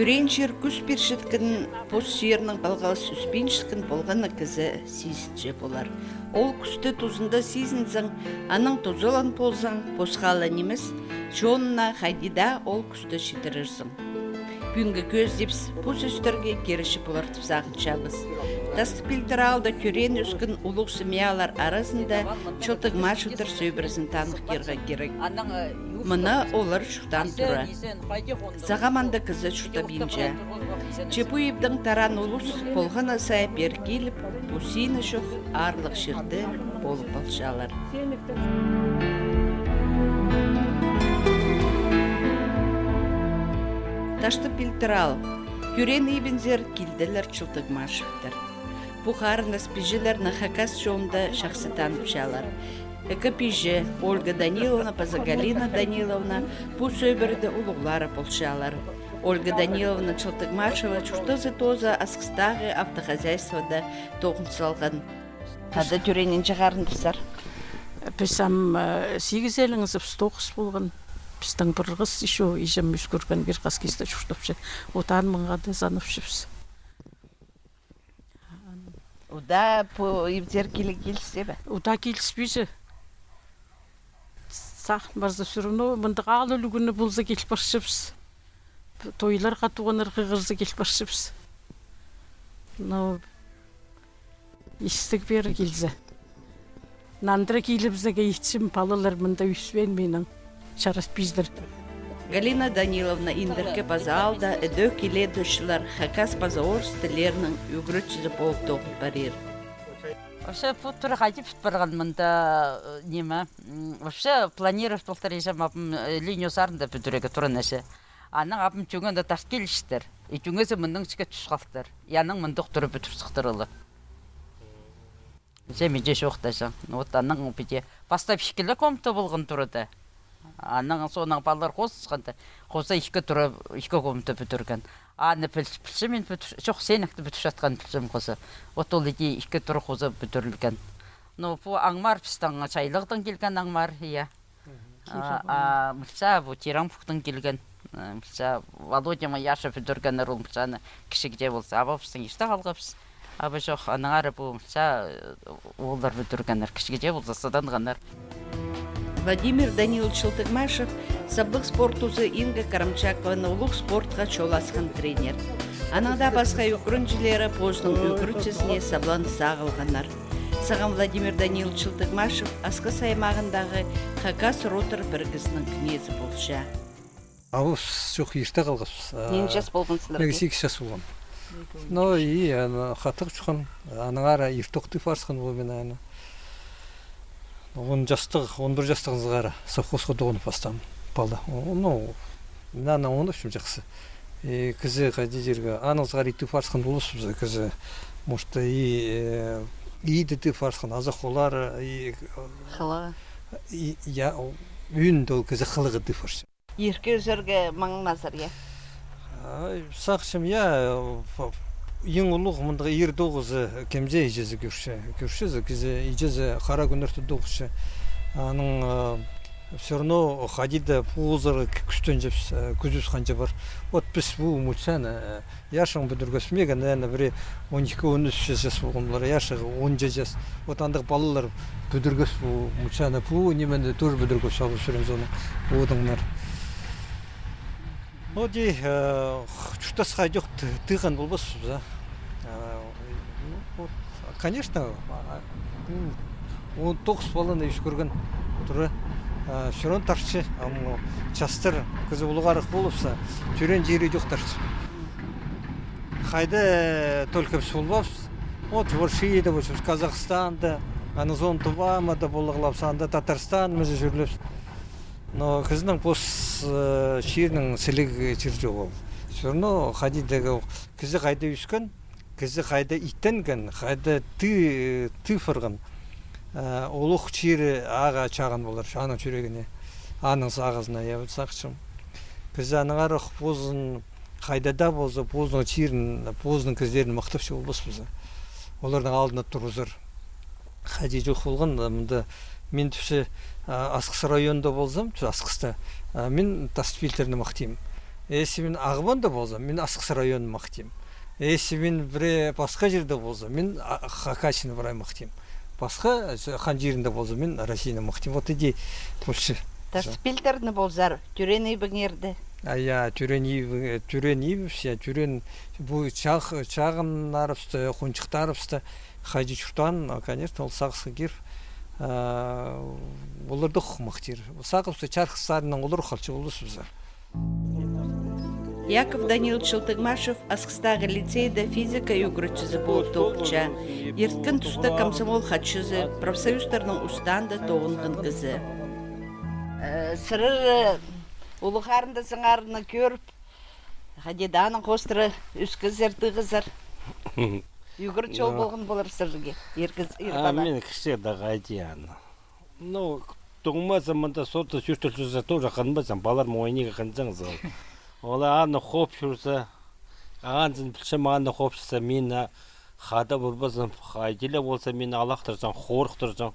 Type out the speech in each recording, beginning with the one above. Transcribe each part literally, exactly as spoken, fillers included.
Тӧреен чир кӱс пирчеткен, пос чирнең палғалыс ӱспинчеткен полған на кізі сизінче полар. Ол кӱсті тузында сизінзең, анаң тузалаан ползаң, посха ла нимес, чоныңа хайди даа ол кӱсті читірерзің. Пӱӱнгі кӧзідібіс пу сӧстерге киречі полар тіп сағынчабыс. Тастып Пилтір аалда тӧреен-ӧскен улуғ семьялар аразында Чылтығмашевтер сӧбірезін таныхтирға кирек. Мына олар чуртаан тура. Сағам анда кізі чуртабинча. Че пу ибдең тараан улус полған на сай пеер киліп, пу сині чох аарлығ чирде полып алчалар. Тастып Пилтір аал. Тӧреен ибінзер килділер Чылтығмашевтер. Пу харынас пиҷелерні хакас чонында чахсы таныпчалар. Ікі пиҷе, Ольга Даниловна паза Галина Даниловна, пу сӧбіреде улуғлары полчалар. Ольга Даниловна Чылтығмашева чуртазы тооза Асхыстағы автохозяйствода тоғын салған. Ада тӧреен нинҷе харындастар? Піс ам, э, сигіс ӧлеңізібіс, тоғыс полған. Пістің пір хыс, ещё иҷем ӧскірген, пір хыс кисте чуртапча. Отаан маңа даа санапчабыс. Удаа пу ибзер киле килісче бе? Удаа киліспинче. Сағын парза, всё равно мындағ аал ӱлӱкӱні полза, кил парчабыс. Тойларға, туғаннар хығырза, кил парчабыс. Но истіг пеер килзе. Нандыра килібізерге итчем, палалар мында ӧспеен минің. Чаратпинчалар. Галина Даниловна Индіркі паза аалда ідӧк илееде чыллар хакас паза орыс тіллерінің ӱгретчізі полып тоғын парир. Вообще, пу тура хайди піт парған мында, э, ниме, м, вообще, планировать полтыр иҷем, абым, э, линия сарында пӱдірерге тура нээзе. Анаң абым тӱгенде тарт килчеттір. И тӱгензер мыннаң чіке тӱс халтыр. И анаң мындох тура пӱдір сыхтыр олар. Че мин дее чоохтаҷаң. Ну вот анаң піди. Пастап ікі ле комната полған турада. Анаң соонаң палалар хозысханда, хоза ікі тура, ікі комната пӱдірген. Аны піл-, пілчем мин пӱдір-, чох, сенекті пӱдірчеткен пілчем хоза. Вот ол іди ікі тура хоза пӱдірілген. Ну, пу аңмар пістің Чайлығдаң килген аңмар, я. А, а, мылча, пу Тираңпуктаң килген. Э, мылча, Володя ма Яша пӱдіргеннер ол мылчаны, кічігде полза. Аба пістің ирте халғабыс. Аба чох, аннаңар пу мылча, э, ооллар пӱдіргеннер, кічігде полза, сыданғаннар. Владимир Данилович Чылтығмашев саблығ спорт тузы Инга Карамчакованы улуғ спортха чол асхан тренер. Анаң даа пасха ӱгренҷілері позының ӱгретчізіне сабланып сағылғаннар. Сағам Владимир Данилович Чылтығмашев Асхыс аймағындағы Хакас ротор пірігізінің кнезі полча. Алыс чох, ирте халғабыс. А, нинҷе час полған сірерге? Мағаа сигіс час полған. Но и аны хатығ чуххан, аннаңар иртох тіп парысхан ол мин аны. Он частығ, он пір частығ ызыңар совхозха тоғынып пастаам пала. О, ну, мин аны оңдапчам чахсы. И кізі хайди дирге, аның ызыңар иди парысхан полбаспыс, кізі, может, и, э, иди тіп парысхан, азах олар, и, э, хылығы. И, я, ӱнде ол кізі хылығы тіп парысча. Ирке ӧзерге маңназар, я? Ай, сағынчам, я, э, ф-, иң улуғ мындағ ир тоғызы кемде, иҷезі кӧрче, кӧрчезі, кізі иҷезі хара кӱннерде тоғынча. Аның, э, всё равно хайди даа позарға кӱстенчебіс, э, кӱзібіс ханҷа пар. Вот піс пу мучаны, э, яшың пӱдіргебіс, мағаа, наверное, пір он ікі, он ӱс час полған полар, яшығы он час. Вот андағ палалар пӱдіргебіс пу мучаны, пу нимені тоже пӱдіргебіс, абыс ӱрен соны одыңнар. Вот и, э, чуртасха идӧк ты-, тыйған полбаспыс, а. Э, ну, вот, конечно, а, м, он тоғыс паланы ӧскірген тура, а, всё равно тартча, ам, частар, кізі улуғарах полыбысса, тӧреен чирі идӧк тартча. Хайда, э, только піс полбаспыс. Вот, Чувашияда полчабыс, Казахстанда, анаң соонда Тувамада полығлабыс, анда Татарстан, мыны чӧрлебіс. Но кізінің пос, э, чирінің сіліг чир чоғыл. Всё равно хайди даа кізі хайда ӧскен, кізі хайда иттенген, хайда ты-, тыып парған, э, улуғ чирі ағаа чағын полар, аның чӱрегіне, аның сағызына, я, вот сағынчам. Кізі аннаңар ох позын хайда даа полза, позының чирін, позының кізілерін махтапча полбаспыс. Оларның алнында турғызар. Хайди чох полған, а, мында мин тіпче, а, Асхыс районында ползам, тіпче Асхыста, а, мин Тастып Пилтірні махтим. Если мин Ағбанда ползам, мин Асхыс районын махтим. Если мин пірее пасха чирде ползам, мин, а, Хакасияны прай махтим. Пасха, э, хан чирінде ползам, мин Россияны махтим. Вот иди больше. Тас пилтірні ползар, тӧреен ибіңерді. А, я, тӧреен иб-, тӧреен ибіс, я, тӧреен, пу чағ-, чағыннарыбысты, хонҷыхтарыбысты хайди чуртаан, а, конечно, ол сағысха кир, а, оларны хох махтир. Сағыбысты чарых саринаң олар халча полбас паза. Яков Данилович Чылтыгмашев Асхыстағы лицейде физика ӱгретчізі полып тоғынча. Ирткен туста комсомол хатчызы, профсоюзтарның устаанда тоғынған кізі. Э, сірер, э, улуғ харындазыңарны кӧріп, хайди даа аның хоостыра ӧскезер, тығызар. Ӱгретчі ол полған полар сірерге, иркіз, ир пала. Мин кічігде хайди аны. Ну, туңмазам мында сорта сӱртілчезі тоже хынмазам, палалар мойниға хынҷаңзы. Ол аны хоп чӧрзе, анзын пілчем, аны хоп чӧрзе, мині хада пурбазам, хайди ле полза, мині алахтырҷаң, хорыхтырҷаң.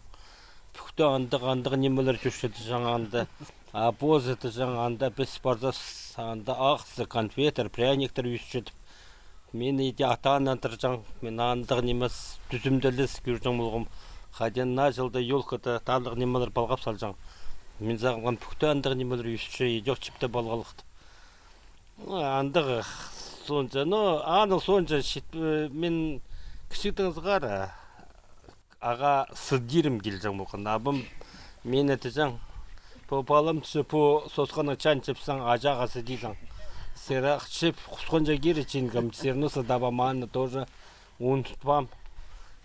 Пӱкті андағ, андағ нимелер чӧрчетчең анда. А позы тіҷең анда піс парзабыс, анда ағзы, конфеттер, пряниктер ӧсчетіп. Мин иди атааннандырҷаң, мин андағ нимес, тӱзімділес кӧрҷең полғам. Хайди наа чылда ёлкада таандағ нимелер палғап салҷаң. Мин сағынғам, пӱкті андағ нимелер ӧсче, идӧк чіпті палғалыхты. Ну, андағ соонҷа, ну, аның соонҷа чит-, э, мин кічігдең сығара ағаа сыдирым килҷең полған. Абам мині тіҷең, пу палам, че пу сосханың чаан чіпсең, аҷаа сыдирзың. Сірер ах чіп, хусханҷа кире чиингем, сірерні сыдабам, аны тоже унутпаам.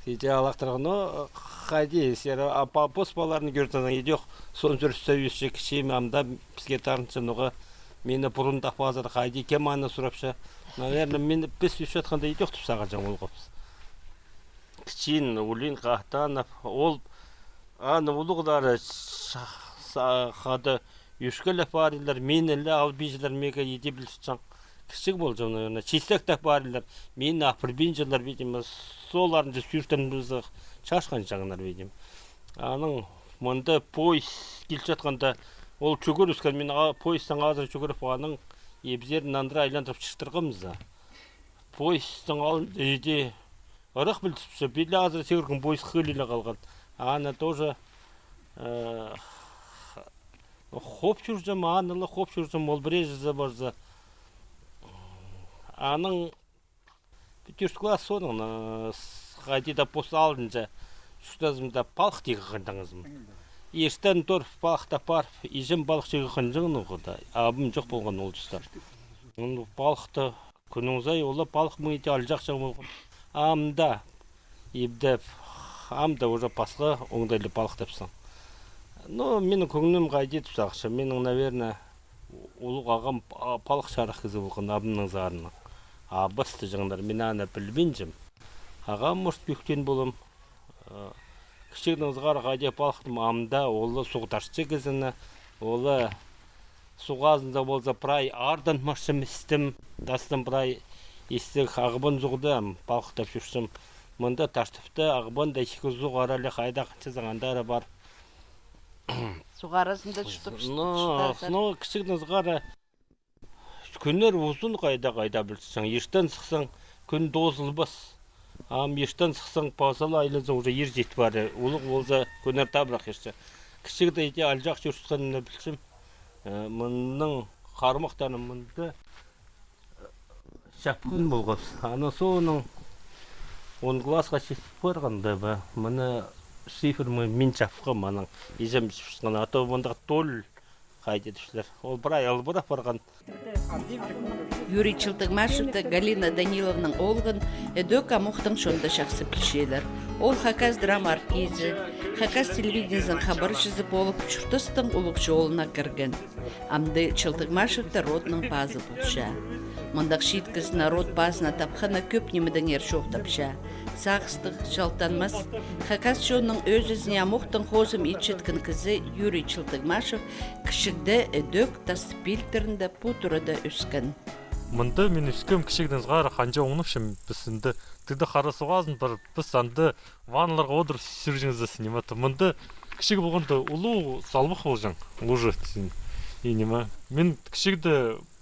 Сиде алахтырған, ну, хайди, сірер, а, па-, пос палаларны кӧрзең, идӧк, соон сӧрсі ӧсче кічиим, амда піске тарынча, ноға мині пурун таппазар, хайди, кем аны сурапча. Наверное, мин, піс ӧсчетхенде идӧк тіп сағынҷаң полғабыс. Кічиин Улин Хатанов, ол аны улуғлары ша-, са-, хада ӧшкілеп парирлар, мині ле албинчалар, меге иди пілчең. Кічіг полҷам, наверное, чистектеп парирлар, мині апарбинчалар, видимо, соларны сӱртін пызы чашханҷаңнар, видимо. Аның мында поезд килчеткенде, ол чӱгӱріскен, мин а-, поездтаң азыра чӱгӱріп, аның ибзерін андыра айландырып чыхтырғам за. Поездтың алнында иди ырах пілдірче, пирле азыра сигірген, поезд хыылила халған. Аны тоже, э, хоп чӧрҷем, аны ла хоп чӧрҷем, ол пірее чізе парза. Аның тӧрт класс соонаң, э, с-, хайди даа пос алдынҷа чуртазымда палых тирге хынҷаңызым. Иртен турып, палыхтап парып, иҷем палых тирге хынҷаң ноға даа. Абым чох полған ол туста. Ол палыхты кӱннің сай ол палых мыйты алҷахчаң полған. Амда ибдеп, амда уже пасха оңдайлы палых тапсаң. Ну, минің кӧңнім хайди тіп сағынчам. Минің, наверное, улуғ ағам па-, палых чарых кізі полған, абымның сарынаң. Абас тіҷеңнер, мин аны пілбинчем. Ағам, может, кӧгдеен полам. Э, кічігдең сығара хайди палыхтым, амда ол суғ тартча кізіні, ол суғ азында полза прай ардан марчам, істім, тастым прай истіг, Ағбан суғда палыхтап чӧрчем. Мында тартыпты, Ағбанда ікі суғ аралығ, хайда хынчазың, андары пар. Суғ аразында чуртап, ну, чуртазар. Ну, кічігдең сығара кӱннер узун, хайда, хайда пілчең. Иртен сыхсаң, кӱн тоозылбас. Ам иртен сыхсаң, паза ла айланзаң, уже ир чит парар. Улуғ полза, кӱннер табырах ирче. Кічігде иди алҷах чӧрчеткенімні пілчем. Э, мының хармахтарым мында, э, чапхан полғабыс. Аны соонаң он классха читіп парғанда ба, мына шиферні мин чапхам, анаң иҷем чіпчеткен, а то мындағ тол хайди тіпчелер. Ол прай ылбырап парған. Юрий Чылтыгмашевті Галина Даниловнаның оолғын ідӧк амохтаң чонда чахсы пілчелер. Ол хакас драма артизі, хакас телевидениезінің хабарҷызы полып, чуртастың улуғ чолына кірген. Амды Чылтыгмашевтер родының пазы полча. Мындағ чиит кізіні род пазына тапханы кӧп нимедеңер чоохтапча. Сағыстығ, чалтанмас, хакас чонның ӧзізіне амохтаң хозым итчеткен кізі Юрий Чылтыгмашев кічігде ідӧк Тас пилтірінде пу турада ӧскен. Мында мин ӧскем, кічігдең сығара ханҷа оңнапчам, піс анда тыда хара суғ азында парып, піс анда ванналарға одырып сӱрҷеңзіс, ниме. Мында кічіг полғанда улуғ салбах полҷаң, лужа тізең. И ниме. Мин кічігде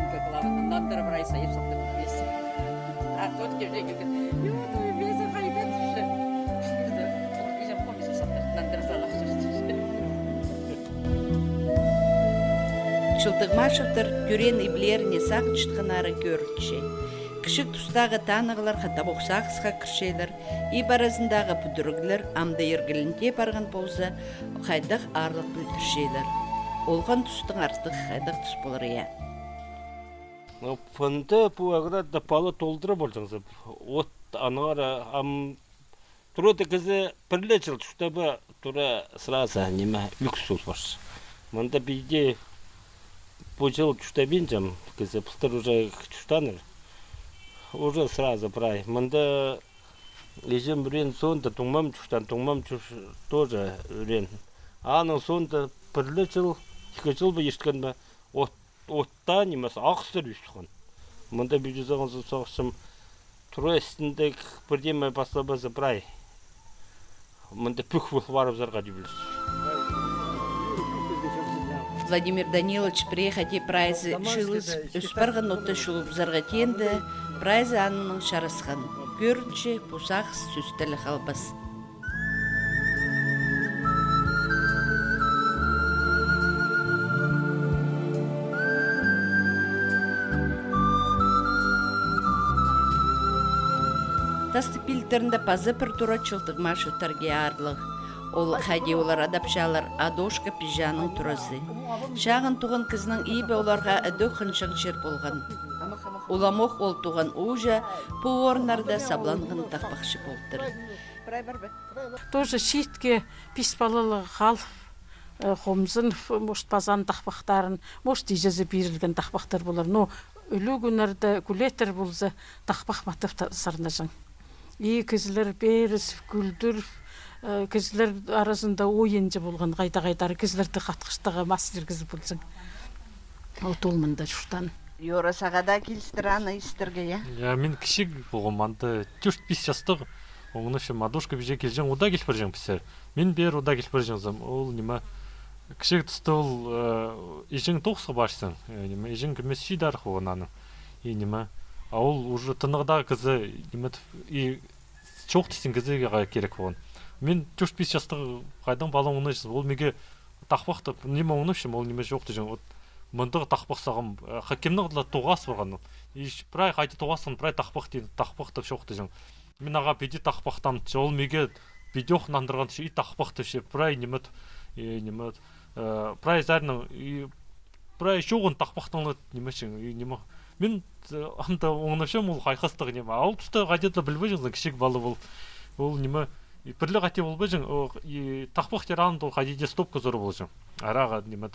Инга Клавдиевна, нандырып прай сайып салтыр весе. А тот кирек, ё, то весе хайда тіпче. Иҷем помнится салтыр, нандырып салып чӧрче. Чылтығмашевтер тӧреен иблеріне сағынчатханнары кӧрінче. Кічіг тустағы танығлар хатап ох сағысха кірчелер, иб аразындағы пӱдіріглер ам даа иргілендее парған полза, хайдағ аарлығ пілдірчелер. Олған тустың артығы хайдағ тус полар, я? Ну, мында пу оградада пала толдыра полҷаңзар. От аннаңар ам турада кізі пір ле чыл чуртаба тура сразу, ниме, ӱлӱкӱс пол парча. Мында піди пу чыл чуртабинчам, кізі пылтыр уже чуртааннар. Уже сразу прай. Мында іҷем ӱреен соонда, туңмам чуртаан, туңмам чур-, тоже ӱреен. Аның соонда пір ле чыл, ікі чыл ба ирткен бе, от, отта нимес, ағастар ӧскен. Мында піди сағынзам, сағынчам, тура істінде пірдеме паслабаза прай. Мында пӱк пол парыбызарға тіп пілдірче. Владимир Данилович пірее хайди прайзы чыылызып ӧс парған отты чулыбызарға теенде, прайзы аннаң чарасхан. Кӧрінче, пу сағыс сӧстелі халбас. Тастың пилтірінде паза пір тура Чылтығмашевтерге аарлығ. Ол хайди олар адапчалар, Адошка пиҷенің туразы. Чағын туған кізінің ибі оларға ідӧк хынчаң чир полған. Уламох ол туған ууҷа пу орыннарда сабланған тахпахчы полтыр. Тоже чиитке пис палалығ халып, э, хомзынып, может, паза тахпахтарын, может, иҷезі пирілген тахпахтар полар. Но ӱлӱкӱннерде кӱлетер полза, тахпах матап та-, сарнаҷаң. И кізілер пирізіп, кӱлдіріп, э, кізілер аразында ойынҷы полған, хайда-хайдар кізілерді хатхыштығ мастер кізі полҷаң. От ол мында чуртаан. Юра, сағаа даа килістір аны истерге, я? Я, мин кічіг полғам, анда тӧрт-пис частығ, оңнапчам, Адошка пиҷе килҷең, удаа кил парҷаң пісер. Мин пеер удаа кил парҷаңзым, ол ниме, кічіг туста ол, э, іҷең тоғысха парчаң, э, ниме, іҷең кӧмес чиит арах полған аның. И ниме, а ол уже тынағда кізі, ниме, и чоохтаҷаң кізі керек полған. Мин тӧрт-пис частығ хайдаң палаң оңнапчам, ол миге тахпахтап, ниме оңнапчам, ол ниме чоохтаҷаң. Вот мындағ тахпах сағам, э, хакимнең ла тоғас парған. И прай хайди тоғасхан, прай тахпах тиин, тахпахтап чоохтаҷаң. Мин ағаа піди тахпахтаам, че ол миге піди ох нандырған, че и тахпахтапча, прай ниме, и ниме, э, прай сарнаң, и прай чоғын тахпахтаң ла нимечең, и ниме. Мин, э, анда оңнапчам, ол хайхастығ ниме. А ол туста хайди-да пілбеҷең, кічіг пала пол. Ол ниме, и пір ле хати полбаҷаң, о, и тахпах тиранда ол хайди-да стопка сор полҷаң. Арағы ниме.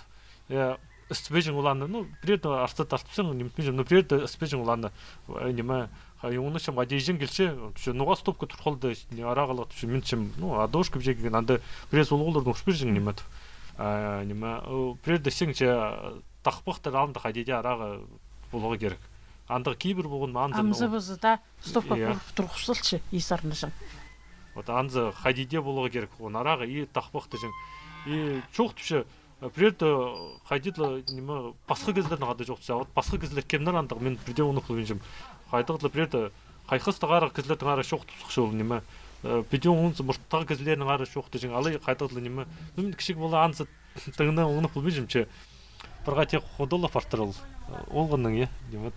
Э, істібеҷең оларны, ну, пірее дее арса тартыпчаң, ниме итпеҷең, ну, пірее дее істібеҷең оларны, э, ниме, хай, оңнапчам, хайди іҷең килче, че ноға стопка тур халды, не, арағылығ, че мин чім, ну, Адошка пиҷе килген, анда пірее улуғларны ӱр пирҷең, ниме, а, ниме, о, пірее дее сең че, тахпахтар алнында хайди-да арағы Поларға кирек. Андағ кибір полған ма, анзы. Амзы пызы да стопка, я, кӧріп турғыс салча, и сарнаҷаң. Вот анзы хайди даа поларға кирек. Он арағы и тахпахтаҷаң. И чоохтапча, пірерде хайди-да ла, ниме, пасха кізілернең ады чоохтапча. А вот пасха кізілер кемнер андағ, мин пірдее оңнап полбинчам. Хайдағ-да ла пірерде хайхастығ арах кізілернең ары чоохтапча ол, ниме. Э, пірдее оңнап, мурттағы кізілернең ары чоохтаҷаң. Алай хайдағ-да ла, ниме. Ну, мин кічіг полза анзы тыңнаң оңнап полбинчам, че. Пір хати худалап партыр ол. Олғаннаң, я, ниме.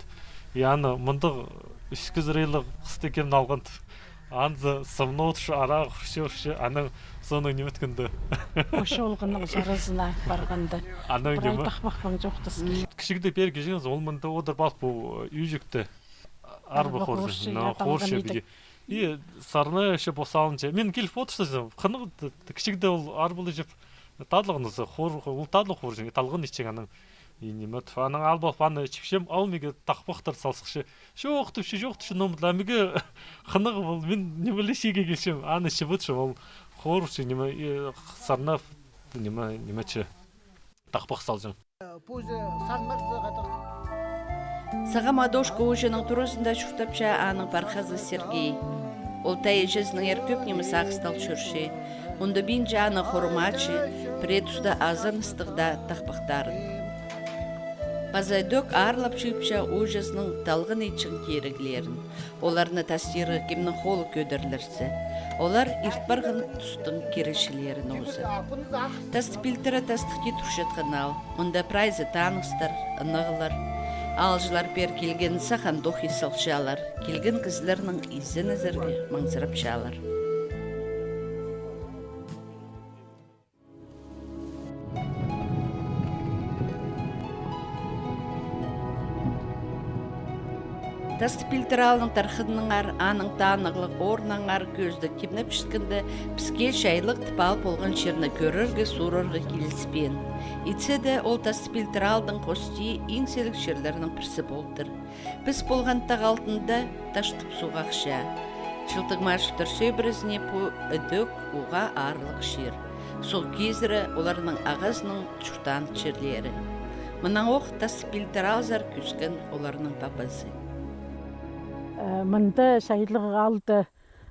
И аны мындағ ӱс кізі ырайлығ хысты кемнең алған тіп. Анзы сымнап одырча, арағы хурча, хурча, анаң соонаң ниме иткенде. Ошо олғаннаң чаразына парғанда. Анаң прай ниме. Тахпахпаң чоохтасча. Кічігде пеер кізі, ол мында одыр пал пу ӱзікте. Арба хорҷаң, хорҷаң, я, но, талған хорҷаң идік. И сарна ещё пос алынча. Мин киліп одырчам, хынығ, т-, т-, кічігде ол арбалы чіп, татлығ нооза, хор-, ол татлығ хорҷаң, и талған итчең анаң. И ниме, т-, анаң алып алып аны чіпчем, ол миге тахпахтар сал сыхча. Чоохтапча, чоохтапча, но, мында миге хынығ ол, мин ниме ле чиге килчем, аны чіп одырчам, ол хорҷаң, ниме, и сарнап, ниме, ниме чи. Тахпах салҷаң. Сағам Адошка ууҷаның туразында чуртапча аның пархазы Сергей. Ол тайҷазынаң ир кӧп ниме сағыстал чӧрче. Мында пинче аны хормачы, пірее туста азаныстығ даа тахпахтарын. Паза ідӧк аарлап чыыпча ууҷазынаң талған итчең тиріглерін. Оларны тастирға кемнің холы кӧдірілерзе, олар ирт парған тустың киречілері нооза. Тастып пилтірі тастыхти турчатхан аал. Мында прайзы таныстар, ынағлар. Аалҷылар пеер килген сах андох ис салчалар. Килген кізілернең изеннезерге маңзырапчалар. Тастып пилтір аалның тархынынаңар, аның танығлығ орнынаңар кӧзідіг тимнепчеткенде, піске чайлығ тіп аал полған чирні кӧрерге, сурарға киліспеен. Итсе дее, ол Тастып пилтір аалдың хости иң сіліг чирлернің пірсі полтыр. Піс полған тағ алтында таштып суғ ахча. Чылтығ Мачуптар сӧбірезіне пу ідӧк уғаа аарлығ чир. Сол кизіре оларның ағазының чуртаан чирлері. Мынаң ох Тастып пилтір аалзар кӧскен оларның папазы. Э, мында чайлығ аалда,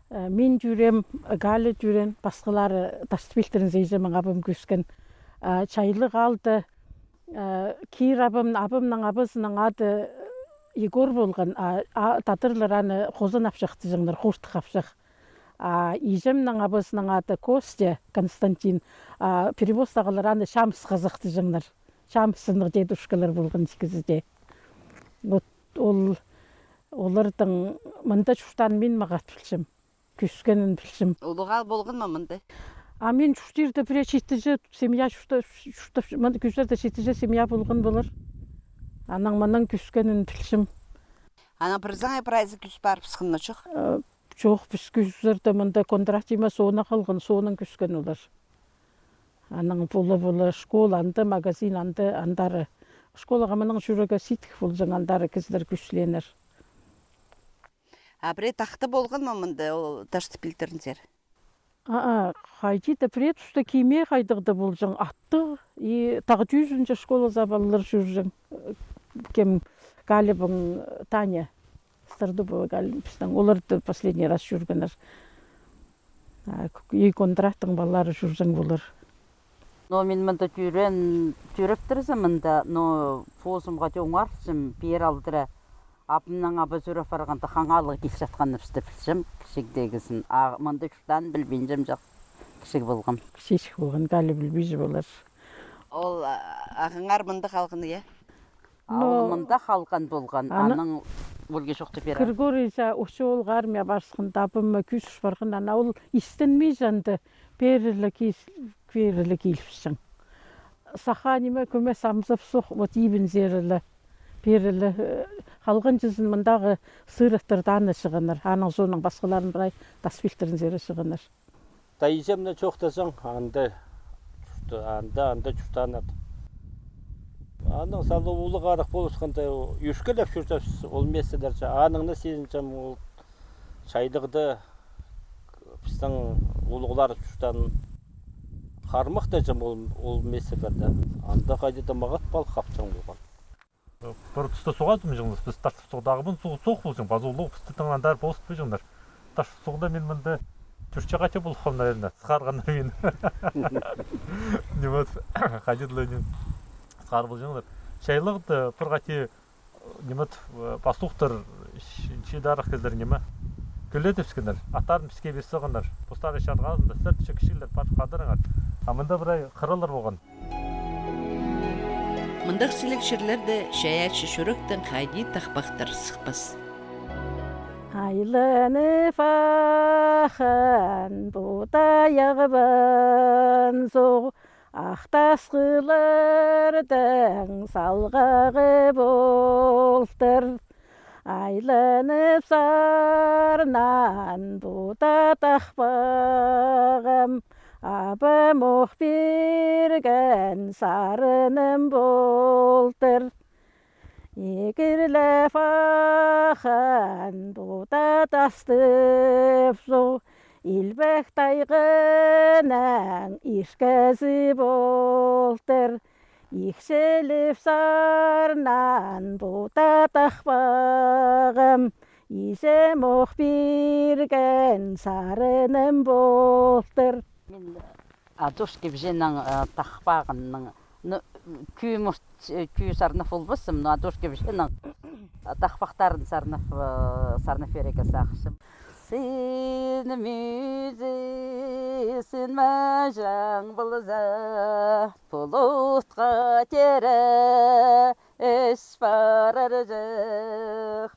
э, мин тӧреем, Галя тӧреен, пасхалары Тастып пилтірінзер иҷемнің абам кӧскен. Э, чайлығ аалда Э, кир абам, абамның абазының ады Егор полған, а, а, тадарлар аны Хозан апчах тіҷеңнер, Хортых апчах. А иҷемнің абазының ады Костя, Константин, а перевозтағылар аны Чамыс хазах тіҷеңнер. Чамыс сыннығ дедушкалар полған ікізі дее. Вот ол, олардың мында чуртаанын мин мағат пілчем. Кӧскенін пілчем. Улуғ аал полған ма мында? А мин чуртирда пірее читіҷе семья чурта-, чуртап, мында кӧзерде читіҷе семья полған полар. Анаң мынаң кӧскенін пілчем. Анаң пір саңай прайзы кӧс парыбысханнар чох? Э, чох, піс кӧзерде мында Кондратьевна соона халған, соонаң кӧскен олар. Анаң пола-пола школа анда, магазин анда, андары. Школаға мынаң чӧрерге сидік полҷаң, андары кізілер кӧсленер. А пірее тахта полған ма мында, ол Тастып пилтірінзер? А, а, хайди-да пірее туста киме хайдағ-да полҷаң, аттығ, и тағ тӱзінде школазар палалар чӧрҷең. Кем, Галябың Таня, Стардубова Галя, пістің, олар да последний раз чӧргеннер. А, и Кондраттың палалары чӧрҷең полар. Но мин мында тӧреен, тӧреп турзам мында, но позымға даа оңарчам, пеер алдыра абамның абазы ӱреп парғанда, хаңалығ килчеткенін пісті пілчем, кічігдегізін. А мында чуртаанын пілбинчем, чох, кічіг полғам. Кічіҷек полған, Галя пілбинче полар. Ол, а, ағаңар мында халған, я? А ол мында халған полған, анаң өлге чоохтап пирер. Григорий за, очо ол армия парысханда, абама кӧзір парған, ана ол истенмей чанды, пеер ле кис-, пеер ле киліпчең. Саха ниме кӧмес амзап сох, вот ибінзер ле, пеер ле, э, халған чызын мындағы сырыхтар даа аны чығаннар, аның соонаң пасхаларын прай Тастып пилтірінзер чығаннар. Тайҷамны чоохтазаң, анда чурта-, анда, анда чуртааннар. Аның сала улуғ арах полысханда, ӧшкілеп чӧрчебіс ол местелерҷе. Аның на сизінчем, ол чайлығда пістің улуғлар чуртаан хармах тіҷем ол, ол местелерде. Анда хайди-да мағат пал хапчаң полған. Пір туста суғ адым чоғынза, піс Ташсуғдағы пын суғ, суғ полҷаң, паза улуғ пісті тыңнандар полыстпаҷаңнар. Ташсуғда мин мында тӧрт чағача полып халғам, наверное, сығарғаннар мині. Ниме, хайди ла, ниме, сығар полҷаңнар. Чайлығда пір хати, ниме, пастухтар, чиит арах кізілер, ниме, кӧледібіскеннер, аттарын піске пир салғаннар. Постары чарғазында, сірер тіпче кічіглер, пар, хадарыңар. А мында прай хыралар полған. Мындағ сіліг чирлерде чайаачы чӱректең хайди тахпахтар сыхпас. Айланып аххан пу тайығ пан суғ, ах тасхыллардаң салғағы полтыр. Айланып сарнаан пу таа тахпағам, абам ох пирген сарыным полтыр. Икірлеп аххан пу таа тастап суғ, Илбек тайғаның иркезі полтыр. Икчілеп сарнаан пу таа тахпағам, иҷем ох пирген сарыным полтыр. Мин Адуш кепченің, э, тахпағының, ну, кӱӱ мурт, э, кӱӱ сарнап полбаспын, но Адуш кепченің, э, тахпахтарын сарнап, э, сарнап пирерге сағынчам. Син мӱзі, син маҷаң полза, пулутха теере ӧс парарҷых.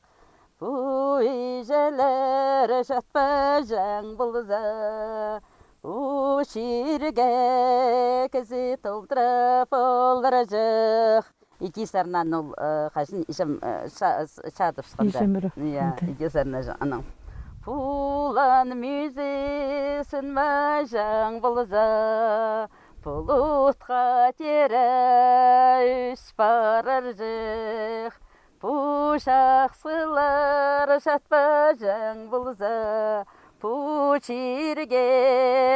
Пу иҷелер чатпаҷаң полза, пу чирге кізі толдыра поларҷых. Іди сарнаан ол, э, хаҷан, иҷем, э, ча-, чатыбысханда. Иҷем ырах. Я, анда. Іди сарнаҷаң анаң. Пулан мӱзі, син маҷаң полза, пулутха теере ӧс парарҷых. Пу чахсылар чатпаҷаң полза, пу чирге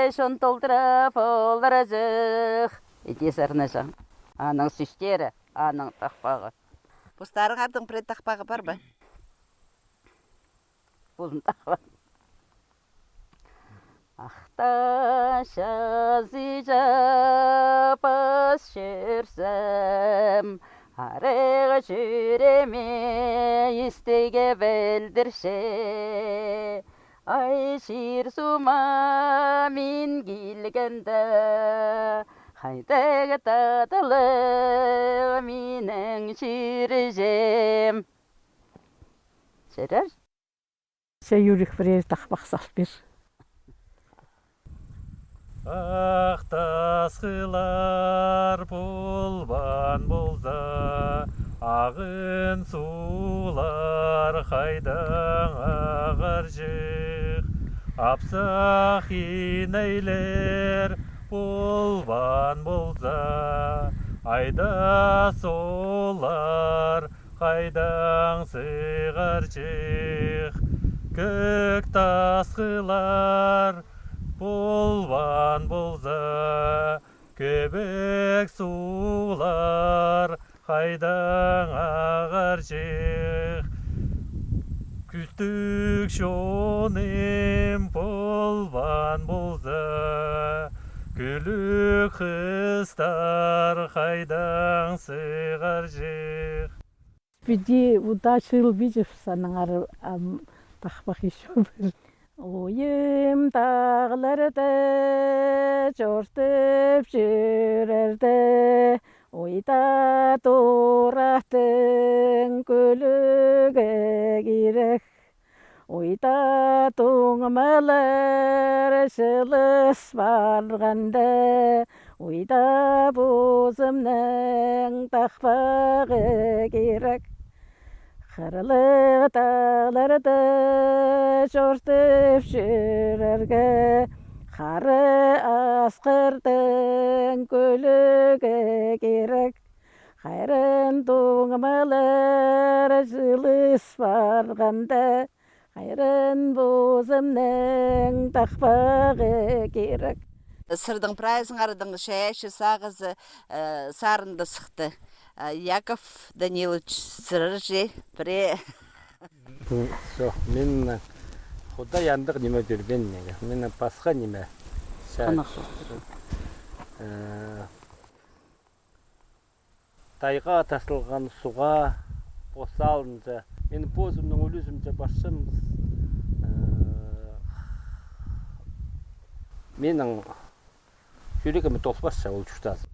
чон толдыра поларҷых. Іди сарнаҷаң. Аның сӧстері, аның тахпағы. Постарыңарның пірее тахпағы пар ба? Пулун тахпағы. Ах таа чазы чабыс чӧрзем, арығ чӱрееме истіг пілдірче. Ай, чир сума мин килгенде, хайдағ тадылығ минің чӱречем. Чарир? Че, Юрик, пірее тахпах сал пир. Ах тасхыллар полбаан полза, ағын суғлар хайдаң ағарҷых? Апсах инейлер полбаан полза, айдас ооллар хайдаң сығарҷых? Кӧк тасхыллар полбаан полза, кӧбік суғлар хайдаң ағарҷых? Кӱстіг чоным полбаан полза, кӱлӱк хыстар хайдаң сығарҷых? Піди удаа чыылбинчабыс, аннаңар, ам, тахпах ещё пір. Ойым тағларда чортып чӧрерде, ойда тураттың кӱлӱгі кирек. Ойда туңмалар чылыс парғанда, ойда позымның тахпағы кирек. Хырлығ тағларда чортып чӧрерге, хара асхырдың кӱлӱгі кирек. Хайран туңмалар чылыс парғанда, хайран позымның тахпағы кирек. Сірернің прайзыңарның чайаачы сағызы, э, сарында сыхты. А, Яков Данилович, сірер же пірее. Чох, мин, Худай андағ ниме пирбеен мағаа. Мин пасха ниме. Ча-, хынығ чох. Э, тайға тасталған суға, пос алынҷа. Мин позымның ӱлӱзімҷе парчам. Э, минің чӱрегіме толбасча ол чуртазым.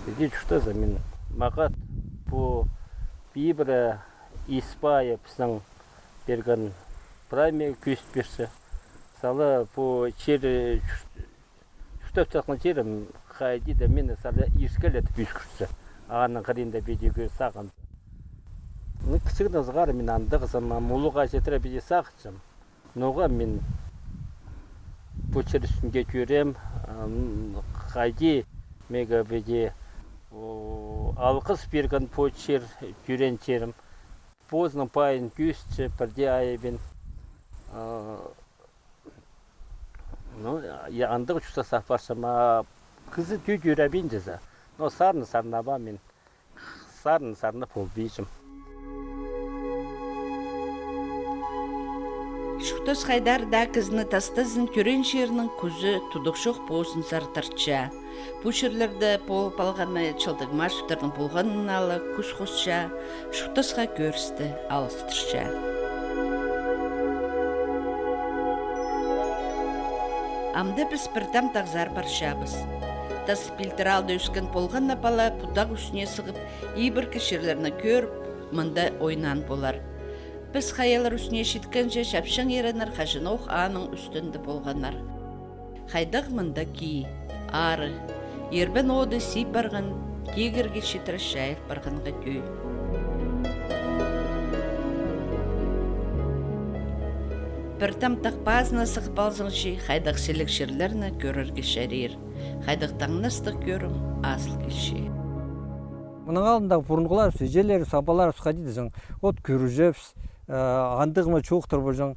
Іди чуртаза, мин мағат пу Пибіре Испайы пістің пирген прай мағаа кӧзіт пирче. Сала пу чир, чурт-, чуртап чатхан чирім хайди даа мині сала ирскелетіп ӧскіртче. Аның хыринда піди кӧр сағынчам. Ну, кічігдең сығара мин андағзым, ам улуғ читіре піди сағынчам. Ноға мин пу чир ӱстӱнге тӧреем, ам, хайди мағаа піди, о, алғыс пирген пу чир, тӧреен чирім. Позының пайын кӧзітче, пірдее айабин. А, ну, я, андағ чуртас апарчам, а кізі тӧ-, тӧрабинче за. Но сарын сарнаба мин. Сарын сарнап полбинчам. Чуртас хайдар даа кізіні тастазын, тӧреен чирінің кӱзі тудығ чох позын сардырча. Пу чирлерде пол палғаны Чалдығмашевтернің полғанын ала кӱс хосча, чуртасха кӧрісті алыстырча. Амды піс пір там тағзар парчабыс. Тас пилтір аалда ӧскен полған на пала пу тағ ӱстӱне сығып, ибіркі чирлерні кӧріп, мында ойнаан полар. Піс хайалар ӱстӱне читкенҷе, чапчаң иреннер хаҷанох аның ӱстӱнде полғаннар. Хайдағ мында кии, ары, ирбен оды сип парған, тигірге читіре чайыл парғанға тӧӧй. Пір там тағ пазына сығып алзаң чи, хайдағ сіліг чирлерні кӧрерге чарир. Хайдағ таңнастығ кӧрім азыл килче. Мының алнындағы пурунғыларыбыс, іҷелерібіс, абаларыбыс хайди дезең, от кӧрҷебіс, э, андағ ма чоохтар полҷаң.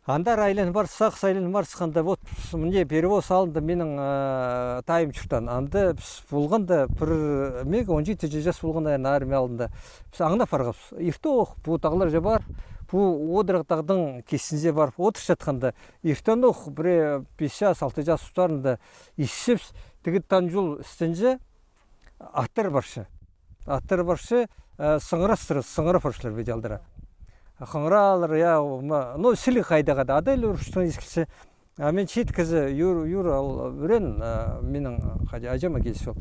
Андар айлан пар, сағыс айлан пар сыхханда, вот, мына перевоз алнында минің, э, тайым чуртаан. Анда піс полғанда пір, мағаа он читі час полған, наверное, армия алнында. Піс аңнап парғабыс. Иртен ох, пу тағларҷа пар, пу Одырах тағның кистінҷе пар. Одырчатханда, иртен ох, пірее пис час, алты час тустарында исчебіс, тігі танҷул істінҷе, аттар парча. Аттар парча, э, сыңырастыр, сыңырап парчалар піди алдыра. Хыңыраалар, я, ма, ну, сіліг хайдағ-да, адал ӱрӱстең искілче. А мин чиит кізі, юр, юр, ал, ӱрен, а, минің, хайди, аҷама киліс ол.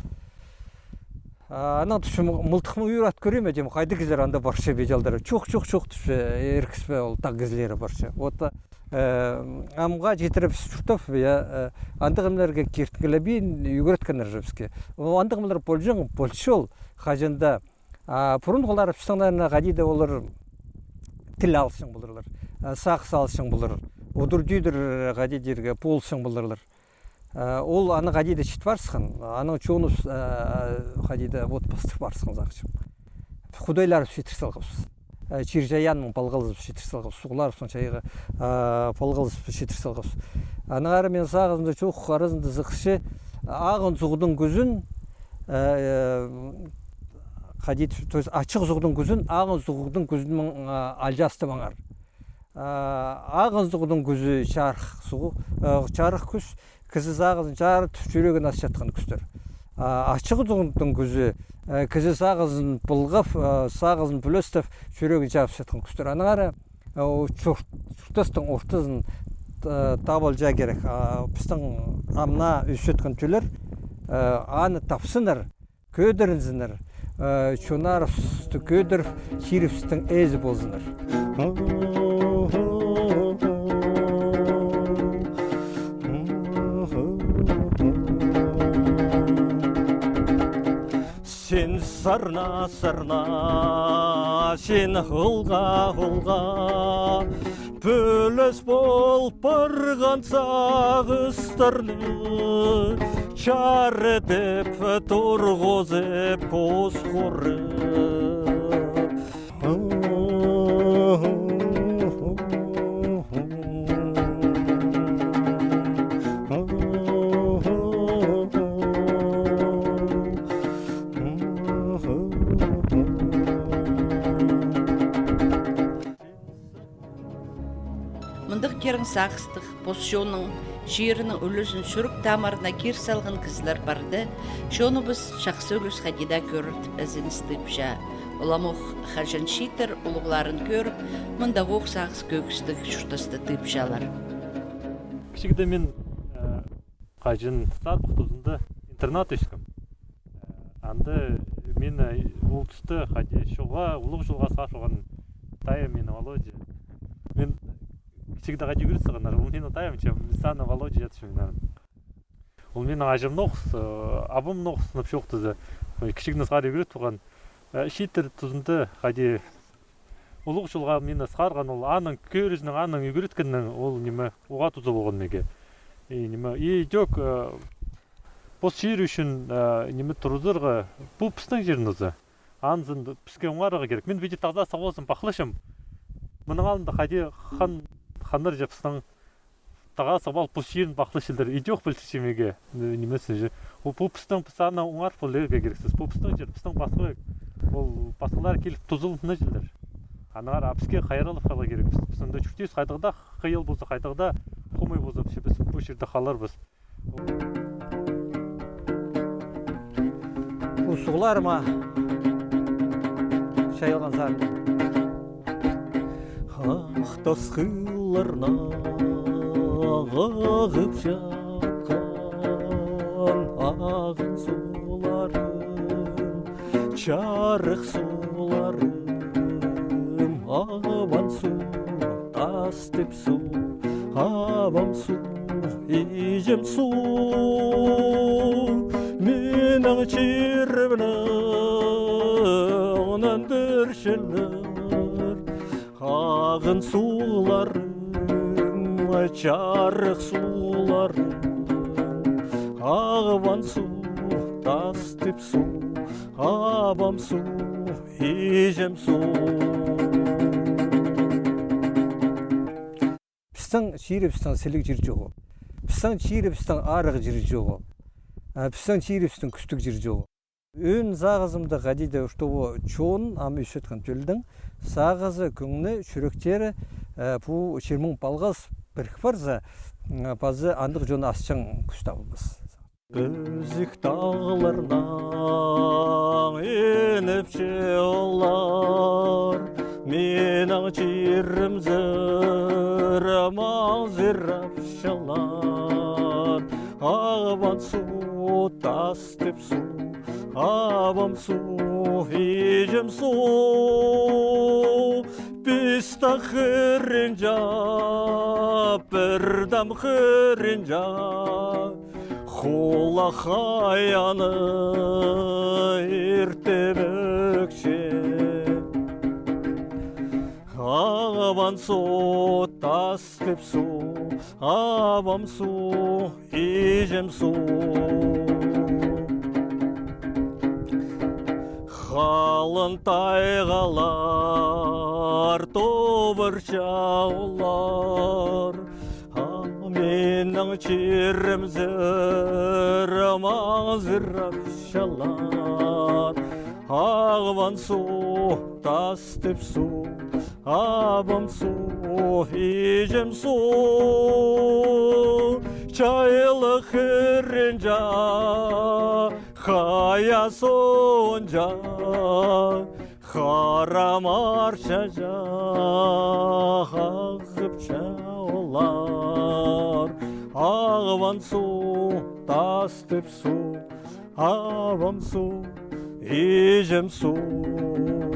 А, анаң тіпчем, мылтыхнаң ӱр ат кӧрем, тим, хайдағ кізілер анда парча піди алдыра. Чох, чох, чох, тіпче, иркіспе ол, тағ кізілері парча. Вот, а, Э, амға читіре піс чуртап, я, э, андағ нимелерге киртінгілебин, ӱгреткеннер же піске. Ол андағ нимелер полҷаң, полча ол, хаҷан даа. А пурунғылар пістің, наверное, хайди даа олар тіл алысчаң поларлар, э, сағыс алысчаң полар. Удур-тӧдір, э, хайди дирге, полысчаң поларлар. Э, ол анаң хайди даа чит парысхан, анаң чоныбыс, э, хайди даа вот пастыр парысхан сағынчам. Худайларыбыс читір салғабыс. Э, чир-чайааннаң палғалызып читір салғабыс. Суғларыбыснаң чайға, э, палғалызып читір салғабыс. Анаң ары мин сағызымда чоох аразында сыхча, ағын суғның кӱзін, э, э, хайди, то есть ачығ суғның кӱзін ағын суғның кӱзінең, э, алҷаастабаңар. А, ағын суғның кӱзі чарых суғ, а, чарых кӱс, кізі сағызын чарытып, чӱрегін асчатхан кӱстер. А, ачығ суғның кӱзі, а, кізі сағызын пылғап, а, сағызын пӱлестеп, чӱрегін чарыпчатхан кӱстер. Анаң ары, а, ол чурт-, чуртастың ортызын, а, таап алҷаң кирек. А, пістің ам на ӧсчеткен тӧллер, а, аны тапсыннар. Кӧдірінзіннер, э, чоннарыбысты кӧдіріп, чирібістің ээзі ползыннар. Син сарна, сарна, син ылға, ылға. Пӱлес пол парған сағыстарны чарыдып, турғызып, пос хурып. Тирең сағыстығ, пос чонның, чирінің ӱлӱзін чӱрек тамырына кир салған кізілер парды, чоныбыс чахсы ӱлӱс хайди даа кӧрер тіп ізеніс тыыпча. Оламох хаҷан чииттер улуғларын кӧріп, мындағох сағыс кӧгістіг чуртасты тыыпчалар. Кічігде мин, э, хаҷан садик тузында интернат ӧскем. Анда мин, э, ол туста хайди чолға, улуғ чолға сығар салған тайым мині Володя. Мин кічігде хайди ӱгрет салғаннар, ол мині тайым, че сағам Володя ятчам мин. Ол минің аҷам ноос, э, абам ноос сынап чоохтаза. Кічігдең сығара ӱгрет салған. Э, чииттер тузында хайди улуғ чолға мині сығарған, ол аның кӧрізінең, аның ӱгреткенінең, ол ниме, уғаа туза полған меге. И ниме, и идӧк, э, пос чир ӱчӱн, э, ниме, турызарға, пу пістің чир нооза. Анзын піске оңарарға кирек. Мин піди тағза сығып алзам, пахласчам. Мының алнында хайди хан, ханнар че пістің тағза сығып алып, пос чирін пахласчалар. Идӧк пілдірче меге, э, нимезін че. Ол пу пістің, піс аны оңарып поларға кирекпіс. Пу пістің чир, пістің пасха. Ол пасхалар киліп тузаланчалар. Аннаңар а піске хайраллап халарға кирекпіс. Піс анда чуртирбыс, хайдағ даа хыйал полза, хайдағ даа хомай полза, піс, піс пу чирде халарбыс. Пу суғларыма чайылған сарын. Ах тасхылларнаң ағып чатхан ағын суғларым, чарых суғларым, Абам суғ, тастып суғ, абам суғ, иҷем суғ. Минің чирімні нандырчалар ағын суғларым, чарых суғларым, Абам суғ, тастып суғ, абам суғ, иҷем суғ. Пістің чирібістің сіліг чир чоғы. Пістің чирібістің арығ чир чоғы. А, пістің чирібістің кӱстіг чир чоғы. Ӧӧн сағызымда хайди даа, чтобы чон, ам ӧсчеткен тӧлдең сағызы, кӧңні, чӱректері, э, пу чирімнең палғас пірік парза, м, пазы андағ чон асчаң кӱс табылбас. Пӧзік тағларнаң иніпче олар, минің чирімзер маңзырапчалар. Абам суғ, тастып суғ, абам суғ, иҷем суғ. Пістің хыринҷа, пірдем хыринҷа, Хула хаяны иртібікче. Абам суғ, тастып суғ, абам суғ, иҷем суғ. Халын тайғалар тобырча олар, а минің чирімзер маңзырапчалар. Абам суғ, тастып суғ, абам суғ, иҷем суғ. Чайлы хыринҷа, хая суғынҷа, хара марчаҷа ағыпча олар. Абам суғ, тастып суғ, абам суғ, иҷем суғ.